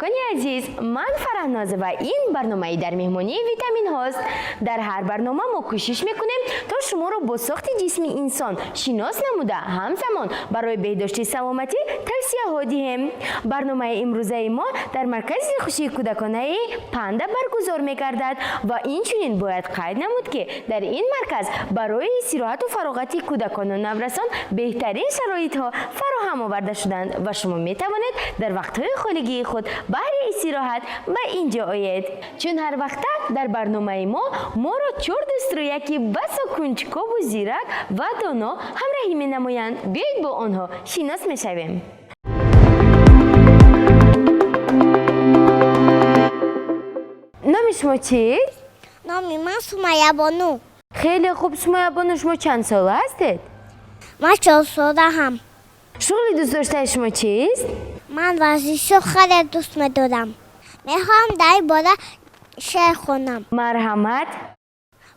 Кӯдакони азиз, ман Фараҳноза ва ин барномаи дар меҳмонии витаминҳост. Дар ҳар барнома мо кӯшиш мекунем, то шуморо бо сохти ҷисми инсон шинос намуда, ҳамзамон барои беҳдошти саломатӣ тавсияҳо диҳем. Барномаи имрӯзаи мо дар маркази хушии кӯдаконаи Панда баргузор мегардад ва инчунин бояд қайд намуд, ки дар ин марказ барои истироҳату фароғати кӯдакону наврасон беҳтарин шароитҳо фароҳам оварда шуданд ва шумо метавонед дар вақтҳои холигии худ баҳри истироҳат ба ин ҷо оед. Чун ҳар вақта дар барномаи мо моро чор дӯстрӯяки басо кунҷкову зирак ва доно ҳамраҳӣ менамоянд. Биёед, бо онҳо шинос мешавем. Номи шумо чист? Номи ман Сумайябону. Хеле хуб, Сумайябону, шумо чанд сола ҳастед? Ман 4 солаам. Шуғли дӯстдоштаи шумо чист? Ман варзишро хеле дӯст медорам. Мехоҳам дар ин бора шеър хонам. Марҳамат.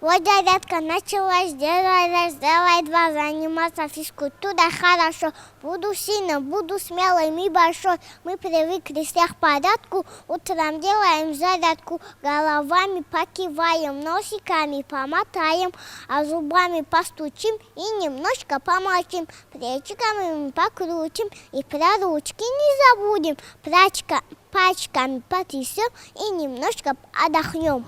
Вот зарядка началась, делай раз, делай два, заниматься физкультурой хорошо. Буду сильным, буду смелым и большой. Мы привыкли всех к порядку, утром делаем зарядку, головами покиваем, носиками помотаем, а зубами постучим и немножко помолчим, плечиками мы покрутим и про ручки не забудем, прачка, пальчиками потрясем и немножко отдохнем.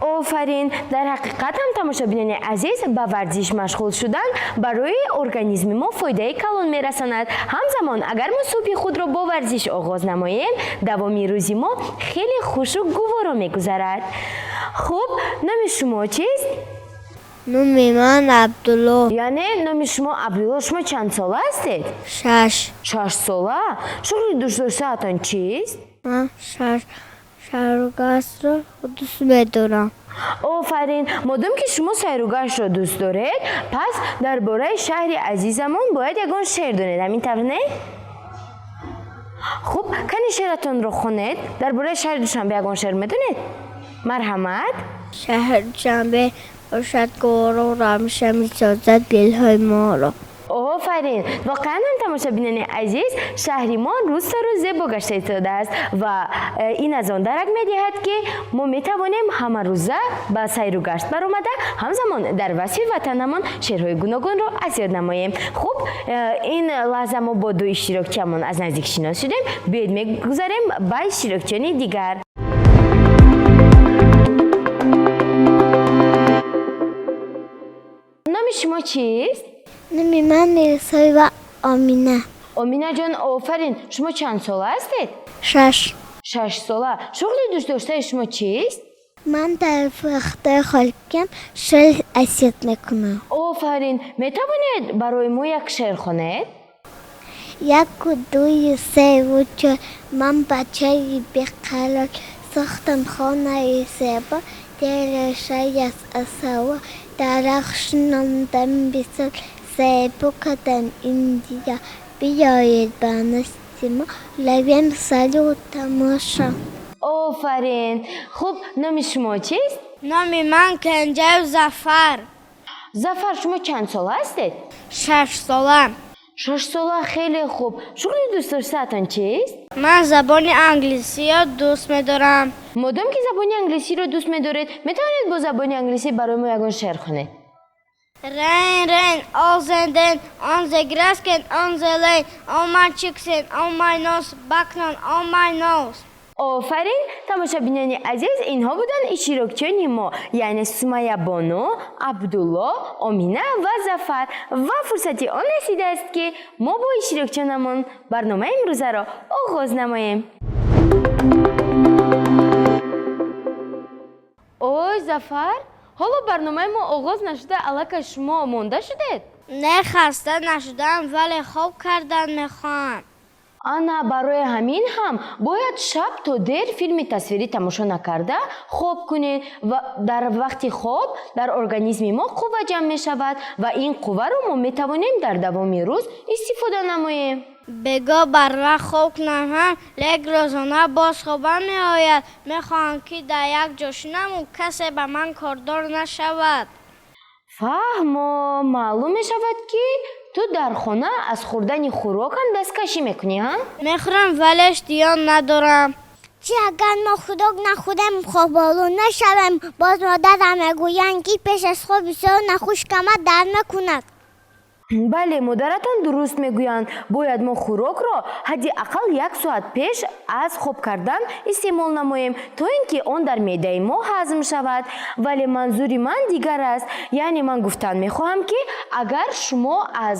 Офарин! Дар ҳақиқат ҳам, тамошобинони азиз, ба варзиш машғул шудан барои организми мо фоидаи калон мерасонад. Ҳамзамон, агар мо субҳи худро бо варзиш оғоз намоем, давоми рӯзи мо хеле хушу гуворо мегузарад. Хуб, номи шумо чист? Номи ман Абдулло. Яъне номи шумо Абдулло. Шумо чанд сола ҳастед? 6. 6 сола. Шуғли дӯстдоштаатон чист? Ман шаш сайругаштро дӯст медорам. Офарин! Модом ки шумо сайругаштро дӯст доред, пас дар бораи шаҳри азизамон бояд ягон шеър донед, ҳамин тавр, не? Хуб, кани шеъратонро хонед. Дар бораи шаҳри Душанбе ягон шеър медонед? Марҳамат. Шаҳри Душанбе бошад гуворо, ҳамеша месозад дилҳои моро. Офарин! Воқеан ҳам, тамошобинони азиз, шаҳри мо рӯз то рӯз зебо гашта истодааст ва ин аз он дарак медиҳад, ки мо метавонем ҳамарӯза ба сайру гашт баромада, ҳамзамон дар васфи ватанамон шеърҳои гуногунро аз ёд намоем. Хуб, ин лаҳза мо бо ду иштирокчиамон аз наздик шинос шудем. Биёед, мегузарем ба иштирокчиёни дигар. Номи шумо чист? Номи ман Мирсоева Омина. Оминаҷон, офарин! Шумо чанд сола ҳастед? 6. 6 сола. Шуғли дӯстдоштаи шумо чист? Ман дар вақтҳои холигиам шеър аз ёд мекунам. Офарин! Метавонед барои мо як шеър хонед? Яку, дую, севу, чор, ман бачаи беқарор, сохтам хонаи зебо, дерешай аз асало, дарахт шинондам бисёр, зебо кардам ин диёр. Биёед ба назди мо, равем сайру тамошо. Офарин! Хуб, номи шумо чист? Номи ман Кенҷаев Зафар. Зафар, шумо чанд сола ҳастед? 6 сола. 6 сола. Хеле хуб. Шуғли дӯстдоштаатон чист? Ман забони англисиро дӯст медорам. Модом ки забони англисиро дӯст медоред, метавонед бо забони англисӣ барои мо ягон шеър хонед? Rain, rain, all the day, on the grass and on the lane, on my cheeks and on my nose, button on my nose. Офарин! Тамошобинони азиз, инҳо буданд иштирокчиёни мо, яъне Сумайябону, Абдулло, Омина ва Зафар. Ва фурсати он расидааст, ки мо бо иштирокчиёнамон барномаи имрӯзаро оғоз намоем. Ой, Зафар, ҳоло барномаи мо оғоз нашуда, аллакай шумо монда шудед? Не, хаста нашудам, вале хоб кардан мехоҳам. Ана барои ҳамин ҳам бояд шаб то дер филми тасвирӣ тамошо накарда хоб кунед. Ва дар вақти хоб дар организми мо қувва ҷамъ мешавад ва ин қувваро мо метавонем дар давоми рӯз истифода намоем. Бего барвақт хоб кунам ҳам, лек рӯзона боз хобам меояд. Мехоҳам, ки дар як ҷо шинаму касе ба ман кордор нашавад. Фаҳмо, маълум мешавад, ки ту дар хона аз хӯрдани хӯрок ҳам дасткашӣ мекунӣ, ҳа? Мехӯрам, вале иштиҳо надорам. Чӣ агар мо хӯрок нахӯрем, хоболуд нашавем? Боз модарам мегӯянд, ки пеш аз хоб бисёр нахӯр, шикамат дард мекунад. Бале, модаратон дуруст мегӯянд. Бояд мо хӯрокро ҳадди ақал як соат пеш аз хоб кардан истеъмол намоем, то ин ки он дар меъдаи мо ҳазм шавад. Вале манзури ман дигар аст. Яъне ман гуфтан мехоҳам, ки агар шумо аз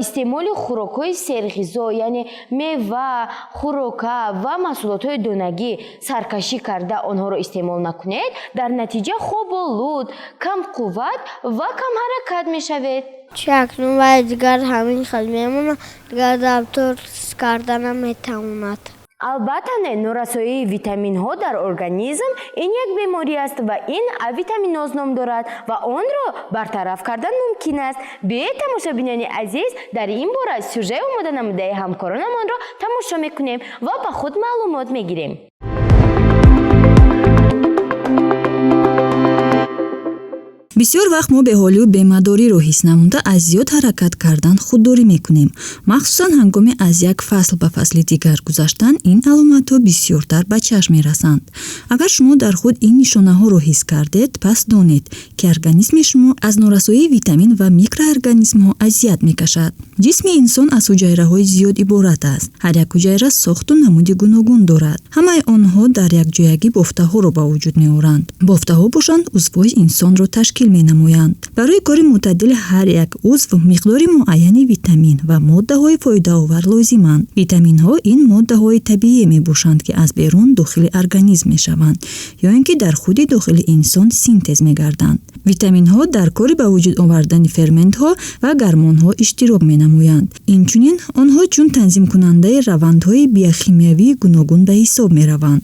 истеъмоли хӯрокҳои серғизо, яъне мева, хӯрока ва маҳсулотҳои донагӣ саркашӣ карда онҳоро истеъмол накунед, дар натиҷа хоболуд, камқувват ва камҳаракат мешавед. Чӣ акнун вай дигар ҳамин хел мемонад, дигар дафтор карда наметавонад? Албатта не, норасоии витаминҳо дар организм ин як беморӣ аст ва ин авитаминоз ном дорад ва онро бартараф кардан мумкин аст. Биёед, тамошобинони азиз, дар ин бора сюжаи омода намудаи ҳамкоронамонро тамошо мекунем ва ба худ маълумот мегирем. Бисёр вақт мо беҳолию бемадориро ҳис намуда, аз зиёд ҳаракат кардан худдорӣ мекунем. Махсусан ҳангоми аз як фасл ба фасли дигар гузаштан ин аломатҳо бисёртар ба чашм мерасанд. Агар шумо дар худ ин нишонаҳоро ҳис кардед, пас донед, ки организми шумо аз норасоии витамин ва микроорганизмҳо азият мекашад. Ҷисми инсон аз ҳуҷайраҳои зиёд иборат аст. Ҳар як ҳуҷайра сохту намуди гуногун дорад. Ҳамаи онҳо дар якҷоягӣ бофтаҳоро ба вуҷуд меоранд. Бофтаҳо бошанд, узвҳои инсонро ташкил менамоянд. Барои кори мӯътадили ҳар як узв миқдори муайяни витамин ва моддаҳои фоидаовар лозиманд. Витаминҳо ин моддаҳои табиие мебошанд, ки аз берун дохили организм мешаванд ё ин ки дар худи дохили инсон синтез мегарданд. Витаминҳо дар кори ба вуҷуд овардани ферментҳо ва гармонҳо иштирок менамоянд. Инчунин онҳо чун танзимкунандаи равандҳои биохимиявии гуногун ба ҳисоб мераванд.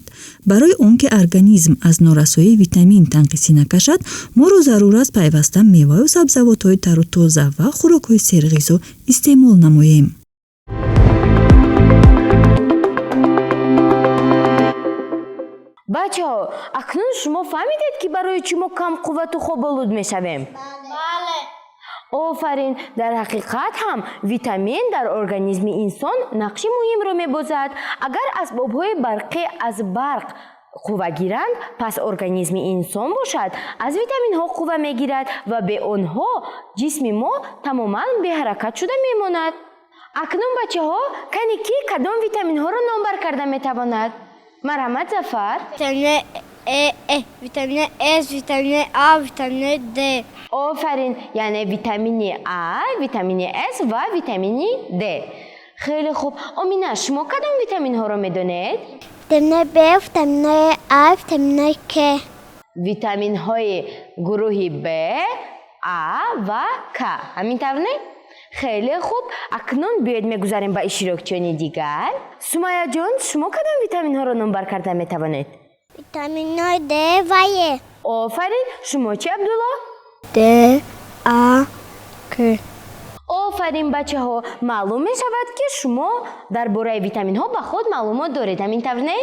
Барои он ки организм аз норасоии витамин танқисӣ накашад, моро зарур аст пайваста меваю сабзавотҳои тару тоза ва хӯрокҳои серғизо истеъмол намоем. Бачаҳо, акнун шумо фаҳмидед, ки барои чӣ мо камқуввату хоболуд мешавем? Бале. Офарин, дар ҳақиқат ҳам витамин дар организми инсон нақши муҳимро мебозад. Агар асбобҳои барқӣ аз барқ қувва гиранд, пас организми инсон бошад аз витаминҳо қувва мегирад ва бе онҳо ҷисми мо тамоман беҳаракат шуда мемонад. Акнун, бачаҳо, кани ки кадом витаминҳоро номбар карда метавонад? Марҳамат, Зафар. Витамини Э, витамини С, витамини А, витамини Д. Офарин, яъне витамини А, витамини С ва витамини Д. Хеле хуб. Омина, шумо кадом витаминҳоро медонед? Витамини Б, витамини А, витамини К. Витаминҳои гурӯҳи Б, А ва К. Ҳамин тавр, не? Хеле хуб. Акнун биёед мегузарем ба иштирокчиёни дигар. Сумайяҷон, шумо кадом витаминҳоро номбар карда метавонед? Витаминҳои Д ва Е. Офарин. Шумо чӣ, Абдулло? Д, А, К. Офарин, бачаҳо. Маълум мешавад, ки шумо дар бораи витаминҳо ба худ маълумот доред, ҳамин тавр, не?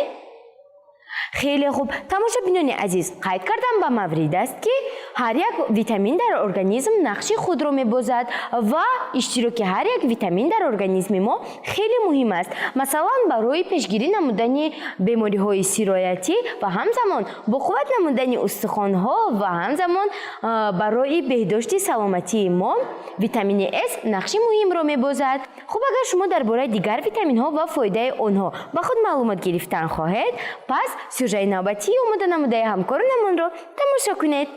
Хеле хуб. Тамошобинони азиз, қайд кардам ба маврид аст, ки ҳар як витамин дар организм нақши худро мебозад ва иштироки ҳар як витамин дар организми мо хеле муҳим аст. Масалан, барои пешгирӣ намудани бемориҳои сироятӣ ва ҳамзамон боқувват намудани устухонҳо ва ҳамзамон барои беҳдошти саломатии мо витамини С нақши муҳимро мебозад. Хуб, агар шумо дар бораи дигар витаминҳо ва фоидаи онҳо ба худ маълумот гирифтан хоҳед, пас сюжаи навбатии омода намудаи ҳамкоронамонро тамошо кунед.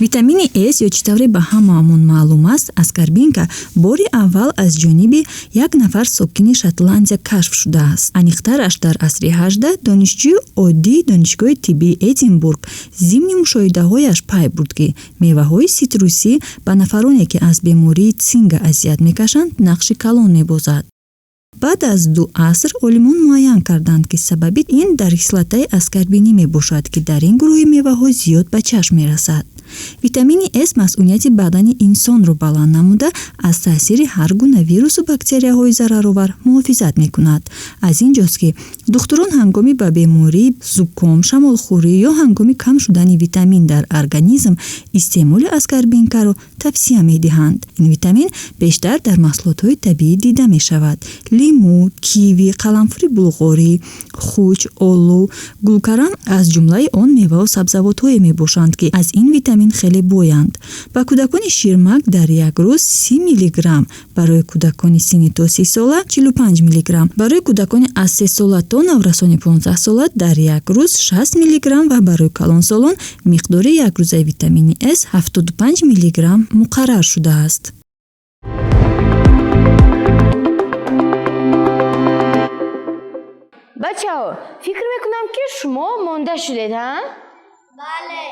Витамини С ё чӣ тавре ба ҳамаамон маълум аст, аскорбинка бори аввал аз ҷониби як нафар сокини Шотландия кашф шудааст. Аниқтараш, дар асри 18 донишҷӯи оддии донишгоҳи тиббии Эдинбург зимни мушоҳидаҳояш пай бурд, ки меваҳои ситрусӣ ба нафароне, ки аз бемории цинга азият мекашанд, нақши калон мебозад. Баъд аз 2 аср олимон муайян карданд, ки сабаби ин дар кислотаи аскорбинӣ мебошад, ки дар ин гурӯҳи меваҳо зиёд ба чашм мерасад. Витамини С масунияти бадани инсонро баланд намуда, аз таъсири ҳар гуна вирусу бактерияҳои зараровар муҳофизат мекунад. Аз ин ҷост, ки духтурон ҳангоми ба бемории зуком, шамолхӯрӣ ё ҳангоми кам шудани витамин дар организм истеъмоли аскорбинкаро тавсия медиҳанд. Ин витамин бештар дар маҳсулотҳои табиӣ дида мешавад: лимӯ, киви, қаламфури булғорӣ, хуч, олу, гулкарам аз ҷумлаи он меваву сабзавотҳое мебошанд, ки аз ин витамин хеле боянд. Ба кӯдакони ширмак дар як рӯз 30 миллиграмм, барои кӯдакони синни то 30 сола 45 миллиграмм, барои кӯдакони аз 3 сола то наврасони 15 сола дар як рӯз 60 миллиграмм ва барои калонсолон миқдори якрӯзаи витамини С 75 миллиграмм муқаррар шудааст. Бачаҳо, фикр мекунам, ки шумо монда шудед, ҳа? Бале.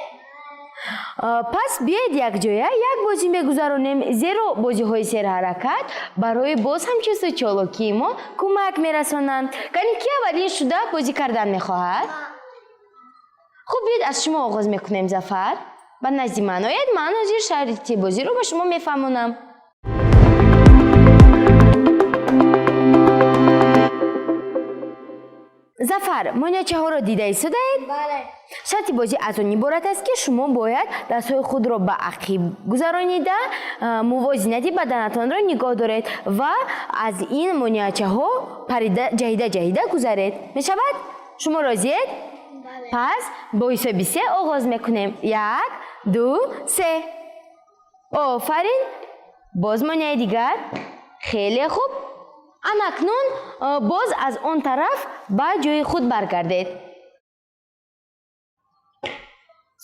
Пас биёед, якҷоя як бозӣ мегузаронем, зеро бозиҳои серҳаракат барои боз ҳам чусту чолокии мо кӯмак мерасонанд. Кани, ки аввалин шуда бозӣ кардан мехоҳад? Хуб, биёед, аз шумо оғоз мекунем. Зафар, ба назди ман ояд, ман ҳозир шарти бозиро ба шумо мефаҳмонам. Зафар, монеачаҳоро дида истодаед? Бале. Шарти бозӣ аз он иборат аст, ки шумо бояд дастҳои худро ба ақиб гузаронида, мувозинати баданатонро нигоҳ доред ва аз ин монеачаҳо парида, ҷаҳида ҷаҳида гузаред. Мешавад? Шумо розиед? Пас бо ҳисоби се оғоз мекунем: як, ду, се. Офарин! Боз монеаи дигар. Хеле хуб. Ана акнун боз аз он тараф ба ҷои худ баргардед.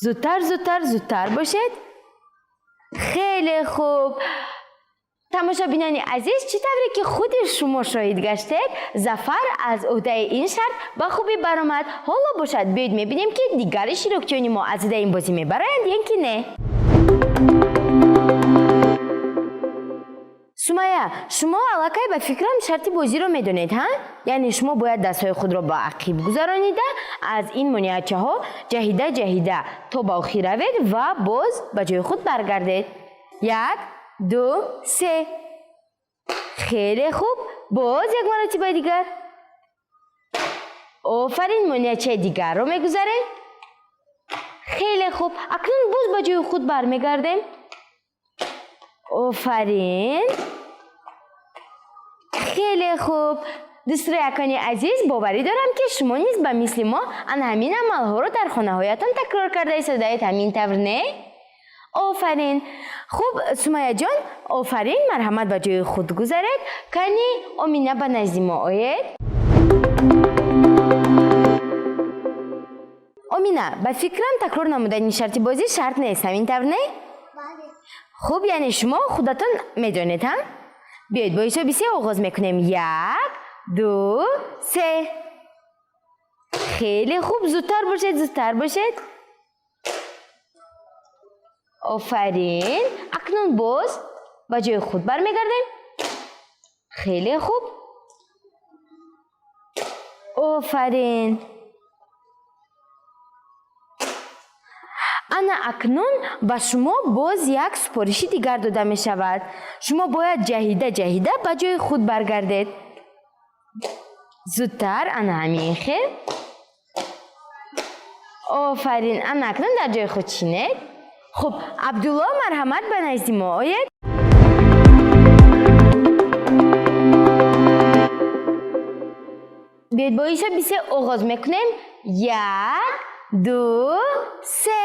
Зудтар, зудтар, зудтар бошед. Хеле хуб. Тамошобинони азиз, чӣ тавре ки худи шумо шоҳид гаштед, Зафар аз ӯҳдаи ин шарт ба хубӣ баромад. Ҳоло бошад, биёед мебинем, ки дигар иштирокчиёни мо аз ӯҳдаи ин бозӣ мебароянд ё ки не. Сумая, шумо аллакай, ба фикрам, шарти бозиро медонед, ҳа? Яъне шумо бояд дастҳои худро ба ақиб гузаронида, аз ин монеачаҳо ҷаҳида ҷаҳида то ба охир равед ва боз ба ҷои худ баргардед. Як, ду, се. Хеле хуб. Боз як маротибаи дигар. Офарин. Монеачаи дигарро мегузарем. Хеле хуб. Акнун боз ба ҷои худ бармегардем. Офарин, хеле хуб. Дӯстроякони азиз, боварӣ дорам, ки шумо низ ба мисли мо ана ҳамин амалҳоро дар хонаҳоятон такрор карда истодаед. Ҳамин тавр, не? Офарин. Хуб, Сумаяҷон, офарин, марҳамат, ба ҷои худ гузаред. Кани, Омина, ба назди мо оед. Омина, ба фикрам, такрор намудани шарти бозӣ шарт нест. Ҳамин тавр, не? Бале. Хуб, яъне шумо худатон медонед, ҳа? Биёед, бо ҳисоби се оғоз мекунем: як, ду, се. Хеле хуб. Зудтар бошед, зудтар бошед. Офарин. Акнун боз ба ҷои худ бармегардем. Хеле хуб. Офарин. Ана акнун ба шумо боз як супориши дигар дода мешавад. Шумо бояд ҷаҳида ҷаҳида ба ҷои худ баргардед. Зудтар, ана ҳамин хел. Офарин. Ана акнун дар ҷои худ шинед. Хуб, Абдулло, марҳамат, ба назди мо оед. Биёед, бо ҳисоби се оғоз мекунем: як, ду, се.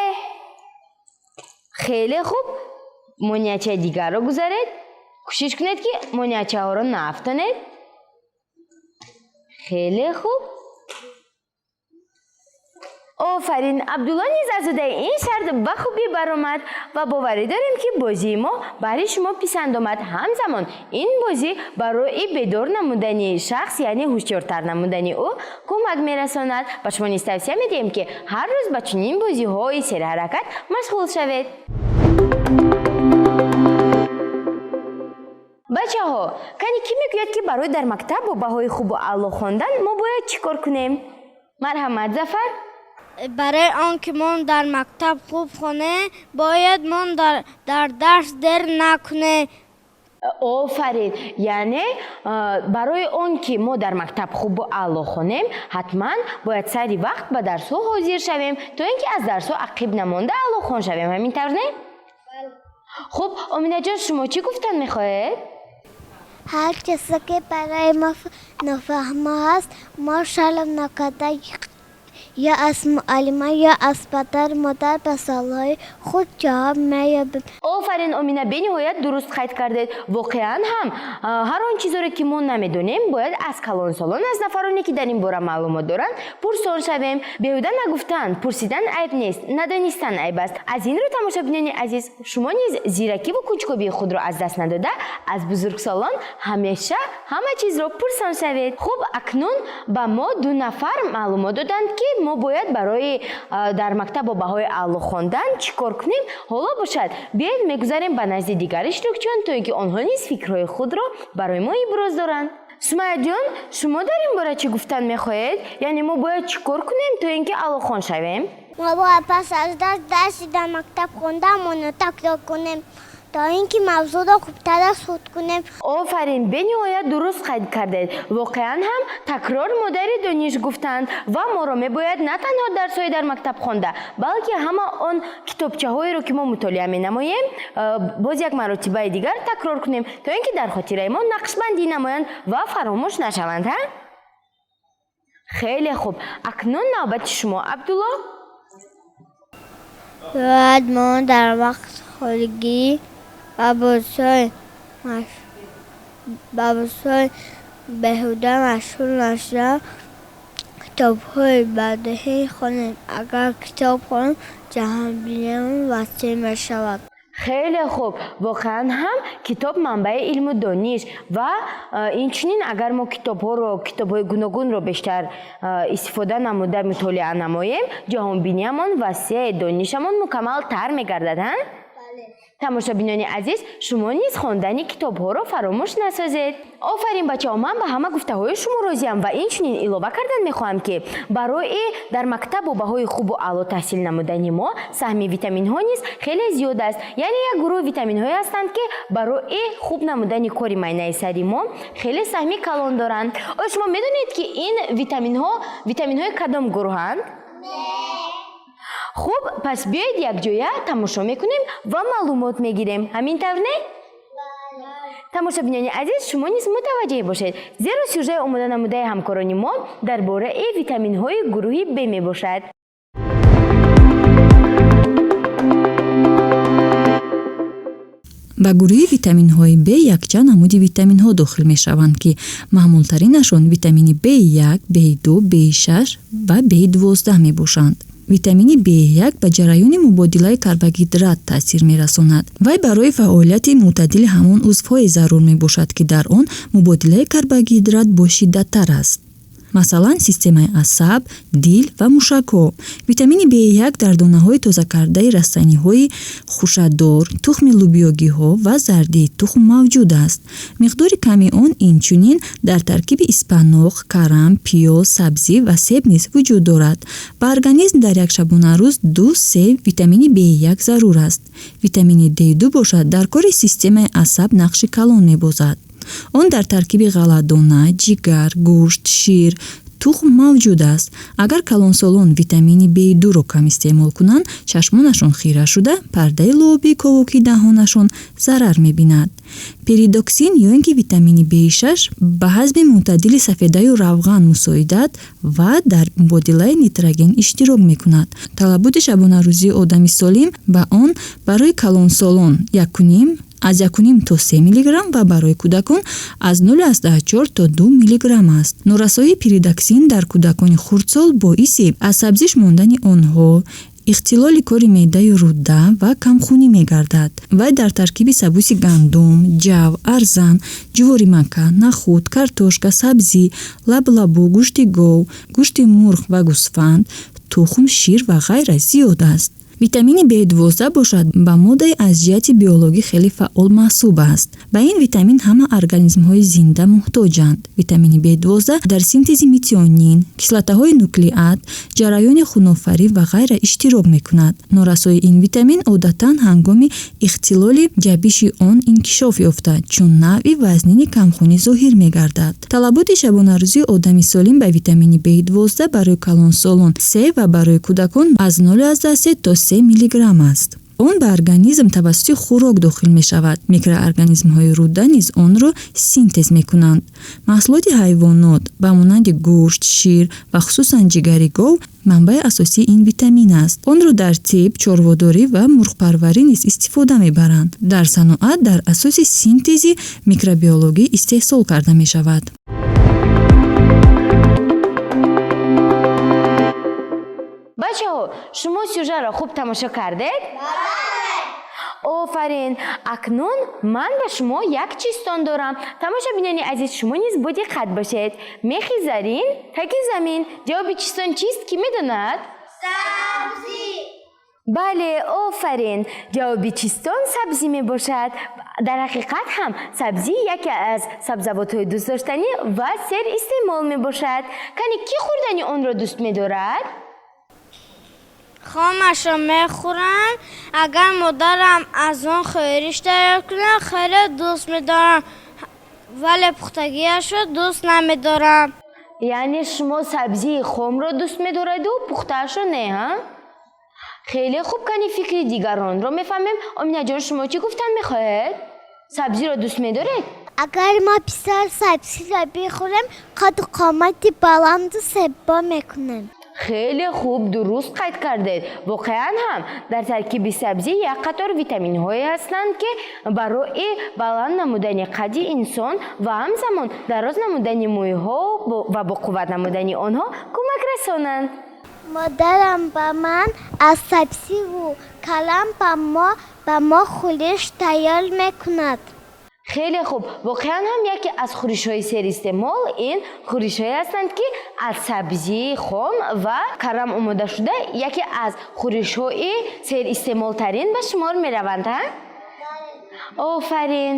Хеле хуб. Монеачаи дигарро гузаред. Кӯшиш кунед, ки монеачаҳоро наафтонед. Хеле хуб. Офарин. Абдулло низ аз ӯҳдаи ин шарт ба хубӣ баромад ва боварӣ дорем, ки бозии мо баҳри шумо писанд омад. Ҳамзамон ин бозӣ барои бедор намудани шахс, яъне ҳушёртар намудани ӯ кӯмак мерасонад. Ба шумо низ тавсия медиҳем, ки ҳар рӯз ба чунин бозиҳои серҳаракат машғул шавед. Бачаҳо, кани, кӣ мегӯяд, ки барои дар мактаб бо баҳои хубу аъло хондан мо бояд чӣ кор кунем? Марҳамат, Зафар. Барои он ки мо дар мактаб хуб хонем, бояд мо дар дарс дер накунем. Офарин! Яъне барои он ки мо дар мактаб хубу аъло хонем, ҳатман бояд сари вақт ба дарсҳо ҳозир шавем, то ин ки аз дарсҳо ақиб намонда аълохон шавем. Ҳамин тавр, не? Хуб, Оминаҷон, шумо чӣ гуфтан мехоҳед? Ҳар чизе ки барои мо нофаҳмо ҳаст, мо шарм накарда ё аз муаллима, ё аз падару модар ба саволҳои худ ҷавоб меёбем. Офарин, Омина, бениҳоят дуруст қайд кардед. Воқеан ҳам, ҳар он чизоре ки мо намедонем, бояд аз калонсолон, аз нафароне ки дар ин бора маълумот доранд, пурсон шавем. Беҳуда нагуфтанд: пурсидан айб нест, надонистан айб аст. Аз ин рӯ, тамошобинони азиз, шумо низ зиракиву кунҷкобии худро аз даст надода, аз бузургсолон ҳамеша ҳама чизро пурсон шавед. Хуб, акнун ба мо ду нафар маълумот доданд, ки мо бояд барои дар мактаб бо баҳои аъло хондан чӣ кор кунем. Ҳоло бошад, биёед мегузарем ба назди дигар иштирокчиён, то ин ки онҳо низ фикрҳои худро барои мо иброз доранд. Сумаяҷон, шумо дар ин бора чӣ гуфтан мехоҳед? Яъне мо бояд чӣ кор кунем, то ин ки аълохон шавем? Мо бояд пас аз дарс дарси дар мактаб хондаамонро такрор кунем, то ин ки мавзӯъро хубтар аз худ кунем. Офарин, бениҳоят дуруст қайд кардед. Воқеан ҳам, такрор модари дониш гуфтанд, ва моро мебояд на танҳо дарсҳои дар мактаб хонда, балки ҳама он китобчаҳоеро, ки мо мутолиа менамоем, боз як маротибаи дигар такрор кунем, то ин ки дар хотираи мо нақшбандӣ намоянд ва фаромӯш нашаванд. Ҳа, хеле хуб. Акнун навбати шумо, Абдулло. Бояд мо дар вақти холигӣ ба бозиҳои беҳуда машғул нашуда, китобҳои бадеӣ хонем. Агар китоб хонем, ҷаҳонбиниамон васеъ мешавад. Хеле хуб. Воқеан ҳам, китоб манбаи илму дониш ва инчунин агар мо китобҳоро, китобҳои гуногунро бештар истифода намуда, мутолиа намоем, ҷаҳонбиниамон васеъ, донишамон мукаммалтар мегардад. Ҳа, тамошобинони азиз, шумо низ хондани китобҳоро фаромӯш насозед. Офарин, бачаҳо, ман ба ҳама гуфтаҳои шумо розиям ва инчунин илова кардан мехоҳам, ки барои дар мактаб бо баҳои хубу аъло таҳсил намудани мо саҳми витаминҳо низ хеле зиёд аст. Яъне як гурӯҳи витаминҳое ҳастанд, ки барои хуб намудани кори майнаи сари мо хеле саҳми калон доранд. Оё шумо медонед, ки ин витаминҳо витаминҳои кадом гурӯҳанд? Хуб, пас биёед, якҷоя тамошо мекунем ва маълумот мегирем. Ҳамин тавр, не? Тамошобинони азиз, шумо низ мутаваҷҷеҳ бошед, зеро сюжаи омода намудаи ҳамкорони мо дар бораи витаминҳои гурӯҳи Б мебошад. Ба гурӯҳи витаминҳои Б якчанд намуди витаминҳо дохил мешаванд, ки маъмултаринашон витамини В1, В2, В6 ва В12 мебошанд. Витамини В1 ба ҷараёни мубодилаи карбогидрат таъсир мерасонад. Вай барои фаъолияти мӯътадили ҳамон узвҳое зарур мебошад, ки дар он мубодилаи карбогидрат бошиддаттар аст, масалан, системаи асаб, дил ва мушакҳо. Витамини В1 дар донаҳои тозакардаи растаниҳои хушадор, тухми лӯбиёгиҳо ва зардии тухм мавҷуд аст. Миқдори ками он инчунин дар таркиби испаноқ, карам, пиёз, сабзӣ ва себ низ вуҷуд дорад. Ба организм дар як шабонарӯз 2-3 витамини В1 зарур аст. Витамини Д2 бошад, дар кори системаи асаб нақши калон мебозад. Он дар таркиби ғалладона, ҷигар, гӯшт, шир, тухм мавҷуд аст. Агар калонсолон витамини В2-ро кам истеъмол кунанд, чашмонашон хира шуда, пардаи луобии ковокии даҳонашон зарар мебинад. Пиридоксин ё ин ки витамини В6 ба ҳазми мӯътадили сафедаю равған мусоидат ва дар мубодилаи нитроген иштирок мекунад. Талаботи шабонарӯзии одами солим ба он барои калонсолон якуним аз 1,5 то 3 миллиграмм ва барои кӯдакон аз 0,4 то 2 миллиграмм аст. Норасоии пиридоксин дар кӯдакони хурдсол боиси аз сабзиш мондани онҳо, ихтилоли кори меъдаю рӯда ва камхунӣ мегардад. Вай дар таркиби сабуси гандум, ҷав, арзан, ҷуворимакка, нахӯд, картошка, сабзӣ, лаблабу, гӯшти гов, гӯшти мурғ ва гӯсфанд, тухм, шир ва ғайра зиёд аст. Витамини B12 бошад, ба моддаи аз ҷиҳати биологӣ хеле фаъол маҳсуб аст. Ба ин витамин ҳама организмҳои зинда муҳтоҷанд. Витамини B12 дар синтези метионин, кислотаҳои нуклеат, ҷараёни хунофарӣ ва ғайра иштирок мекунад. Норасоии ин витамин одатан ҳангоми ихтилоли ҷабиши он инкишоф ёфта, чун навъи вазнини камхунӣ зоҳир мегардад. Талаботи шабонарӯзии одами солим ба витамини B12 барои калонсолон 3 ва барои кӯдакон аз 0,3 то 3 миллиграмм аст. Он ба организм тавассути хӯрок дохил мешавад. Микроорганизмҳои рӯда низ онро синтез мекунанд. Маҳсулоти ҳайвонот ба монанди гӯшт, шир ва хусусан ҷигари гов манбаи асосии ин витамин аст. Онро дар тиб, чорводорӣ ва мурғпарварӣ низ истифода мебаранд. Дар саноат дар асоси синтези микробиологӣ истеҳсол карда мешавад. Бачаҳо, шумо сюжаро хуб тамошо кардед? Офарин! Акнун ман ба шумо як чистон дорам. Тамошобинони азиз, шумо низ бодиққат бошед. Мехи зарин таги замин. Ҷавоби чистон чист, кӣ медонад? Сабзӣ. Бале, офарин, ҷавоби чистон сабзӣ мебошад. Дар ҳақиқат ҳам сабзӣ яке аз сабзавотҳои дӯстдоштанӣ ва серистеъмол мебошад. Кани, кӣ хӯрдани онро дӯст медорад? Хомашро мехӯрам. Агар модарам аз он хӯриш тайёр кунад, хеле дӯст медорам, вале пухтагиашро дӯст намедорам. Яъне шумо сабзии хомро дӯст медореду пухтаашро не, ҳа? Хеле хуб, кани фикри дигаронро мефаҳмем. Оминаҷон, шумо чӣ гуфтан мехоҳед? Сабзиро дӯст медоред? Агар мо бисёр сабзиро бихӯрем, қаду қомати баланду зебо мекунем. Хеле хуб, дуруст қайд кардед. Воқеан ҳам дар таркиби сабзӣ як қатор витаминҳое ҳастанд, ки барои баланд намудани қадди инсон ва ҳамзамон дароз намудани мӯйҳо ва боқувват намудани онҳо кӯмак расонанд. Модарам ба ман аз сабзиву калам ба мо хӯриш тайёр мекунад. Хеле хуб, воқеан ҳам яке аз хӯришҳои серистеъмол ин хӯришҳое ҳастанд, ки аз сабзии хом ва карам омода шуда, яке аз хӯришҳои серистеъмолтарин ба шумор мераванд, ҳа? Офарин!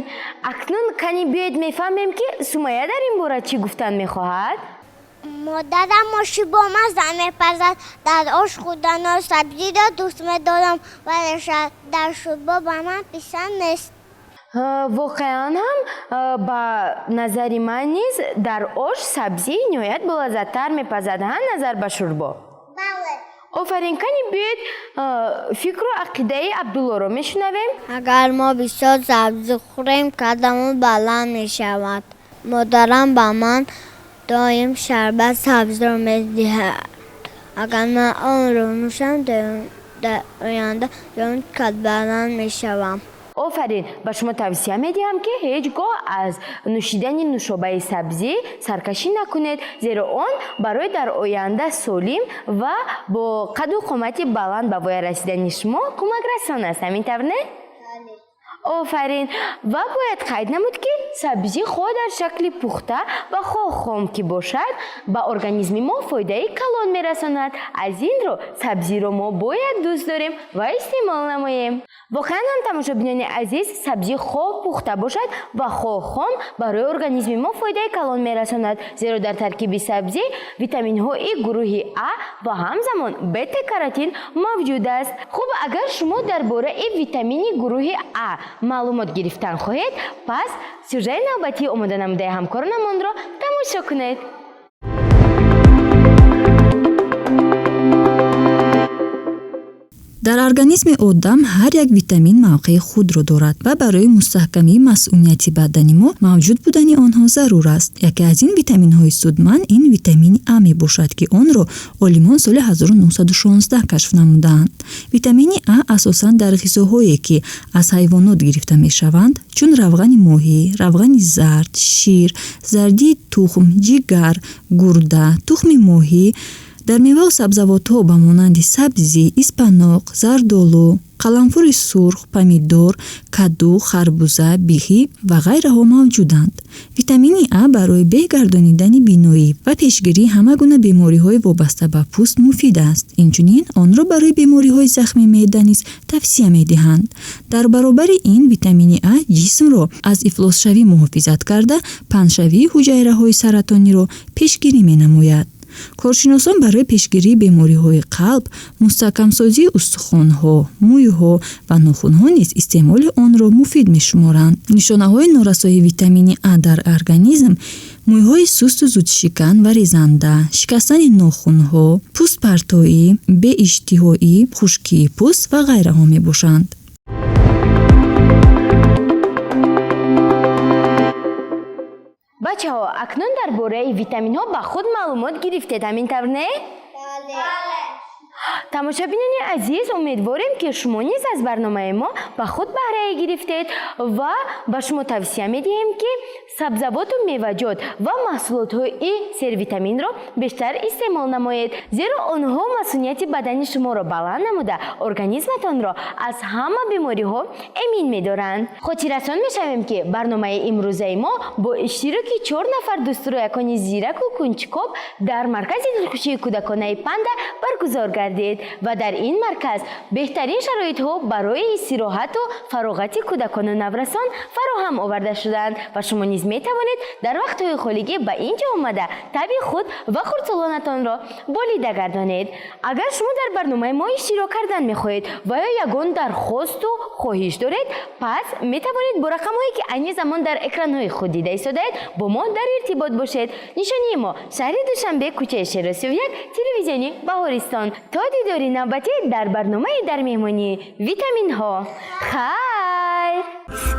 Акнун кани биёед мефаҳмем, ки Сумая дар ин бора чӣ гуфтан мехоҳад. Модарам оши бомазза мепазад. Дар ош хӯрдану сабзиро дӯст медорам, вале дар шӯрбо ба ман писанд нест. Воқеан ҳам, ба назари ман низ дар ош сабзӣ ниҳоят болаззаттар мепазад, ҳа, назар ба шӯрбо. Бале. Офарин, кани биёед фикру ақидаи Абдуллоро мешунавем. Агар мо бисёр сабзӣ хӯрем, қадамон баланд мешавад. Модарам ба ман доим шарбат сабзиро медиҳад. Агар ман онро нӯшам, дар оянда доим қадбаланд мешавам. Офарин, ба шумо тавсия медиҳам, ки ҳеҷ гоҳ аз нӯшидани нӯшобаи сабзӣ саркашӣ накунед, зеро он барои дар оянда солим ва бо қаду қомати баланд ба воя расидани шумо кӯмакрасон аст. Ҳамин тавр, не? Офарин! Ва бояд қайд намуд, ки сабзӣ хоҳ дар шакли пухта ва хоҳ хом ки бошад, ба организми мо фоидаи калон мерасонад. Аз ин рӯ сабзиро мо бояд дӯст дорем ва истеъмол намоем. Воқеан ҳам, тамошобинони азиз, сабзӣ хоҳ пухта бошад ва хоҳ хом барои организми мо фоидаи калон мерасонад, зеро дар таркиби сабзӣ витаминҳои гурӯҳи А ва ҳамзамон бета-каротин мавҷуд аст. Хуб, агар шумо дар бораи витамини гурӯҳи А маълумот гирифтан хоҳед, пас сюжаи навбатии омода намудаи ҳамкоронамонро тамошо кунед. Дар организми одам ҳар як витамин мавқеи худро дорад ва барои мустаҳкамии масунияти бадани мо мавҷуд будани онҳо зарур аст. Яке аз ин витаминҳои судманд ин витамини А мебошад, ки онро олимон соли 1916 кашф намудаанд. Витамини А асосан дар ғизоҳое, ки аз ҳайвонот гирифта мешаванд, чун равғани моҳӣ, равғани зард, шир, зардии тухм, ҷигар, гурда, тухми моҳӣ, Дар меваву сабзавотҳо ба монанди сабзӣ, испаноқ, зардолу, қаламфури сурх, помидор, каду, харбуза, бихӣ ва ғайраҳо мавҷуданд. Витамини А барои беҳ гардонидани биноӣ ва пешгирии ҳама гуна бемориҳои вобаста ба пӯст муфид аст. Инчунин онро барои бемориҳои захми меъда низ тавсия медиҳанд. Дар баробари ин, витамини А ҷисмро аз ифлосшавӣ муҳофизат карда, паҳншавии ҳуҷайраҳои саратониро пешгирӣ менамояд. Коршиносон барои пешгирии бемориҳои қалб, мустаҳкамсозии устухонҳо, мӯйҳо ва нохунҳо низ истеъмоли онро муфид мешуморанд. Нишонаҳои норасоии витамини А дар организм мӯйҳои сусту зудшикан ва резанда, шикастани нохунҳо, пӯстпартоӣ, беиштиҳоӣ, хушкии пӯст ва ғайраҳо мебошанд. Бачаҳо, акнун дар бораи витаминҳо ба худ маълумот гирифтед, ҳамин тавр, не? Тамошобинони азиз, умедворем, ки шумо низ аз барномаи мо ба худ баҳрае гирифтед ва ба шумо тавсия медиҳем, ки сабзавоту меваҷот ва маҳсулотҳои сервитаминро бештар истеъмол намоед, зеро онҳо масунияти бадани шуморо баланд намуда, организматонро аз ҳама бемориҳо эмин медоранд. Хотиррасон мешавем, ки барномаи имрӯзаи мо бо иштироки чор нафар дӯстурӯякони зираку кунҷкоб дар маркази дилхушии кӯдаконаи Панда баргузор гардид ва дар ин марказ беҳтарин шароитҳо барои истироҳату фароғати кӯдакону наврасон фароҳам оварда шудаанд ва шумо низ метавонед дар вақтҳои холигӣ ба ин ҷо омада, табъи худ ва хурдсолонатонро болида гардонед. Агар шумо дар барномаи мо иштирок кардан мехоҳед ва ё ягон дархосту хоҳиш доред, пас метавонед бо рақамҳое, ки айни замон дар экранҳои худ дида истодаед, бо мо дар иртибот бошед. Нишонии мо: шаҳри Душанбе, кӯчаи Шеро 31, телевизиони Баҳористон. То дидори навбатӣ дар барномаи «Дар меҳмонии витаминҳо», хайр!